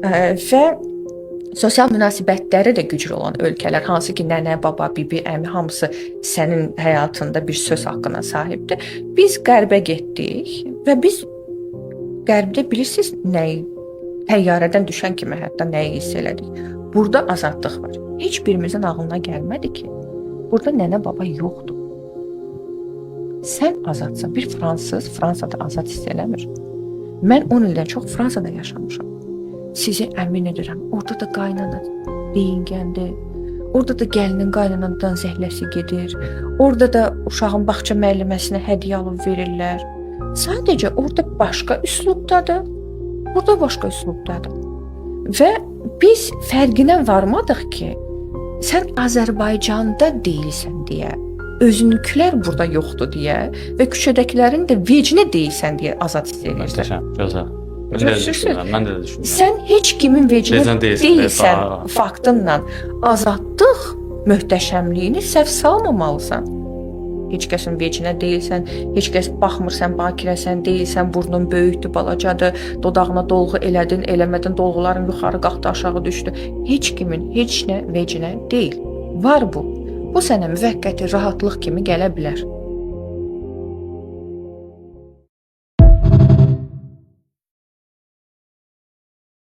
Və sosial münasibətləri də güclü olan ölkələr, hansı ki, nənə, baba, bibi, əmi hamısı sənin həyatında bir söz haqqına sahibdir. Biz qərbə getdik və biz qərbdə bilirsiniz nəyi, təyyarədən düşən kimi hətta nəyi hiss elədik? Burada azadlıq var. Heç birimizin ağlına gəlmədi ki, burada nənə baba yoxdur. Sən azadsan. Bir fransız Fransada azad hiss eləmir. Mən 10 ildən çox Fransada yaşamışam. Sizi əmin edirəm, orada da qaynana deyingəndir. Orada da gəlinin qaynanadan zəhləsi gedir. Orada da uşağın bağça müəlliməsinə hədiyyə alıb verirlər. Sadəcə orada başqa üslubdadır. Burada başqa üslubdadır. Və biz fərqinə varmadıq ki, sən Azərbaycanda deyilsən deyə, özününkülər burada yoxdur deyə və küçədəkilərin də vecinə deyilsən deyə azad hiss edirsən. Möhtəşəm, gözəl. Mən də elə düşünürəm, mən də elə düşünürəm. Sən heç kimin vecinə Vecinə deyilsən, deyilsən bax. faktınla azadlıq möhtəşəmliyini səhv salmamalısan. Heç kəsin vecinə deyilsən, heç kəs baxmır sən bakirəsən, deyilsən, burnun böyükdür, balacadır, dodağına dolğu elədin, eləmədin, dolğuların yuxarı qalxdı, aşağı düşdü. Heç kimin heç nə vecinə deyil. Var bu. Bu sənə müvəqqəti rahatlıq kimi gələ bilər.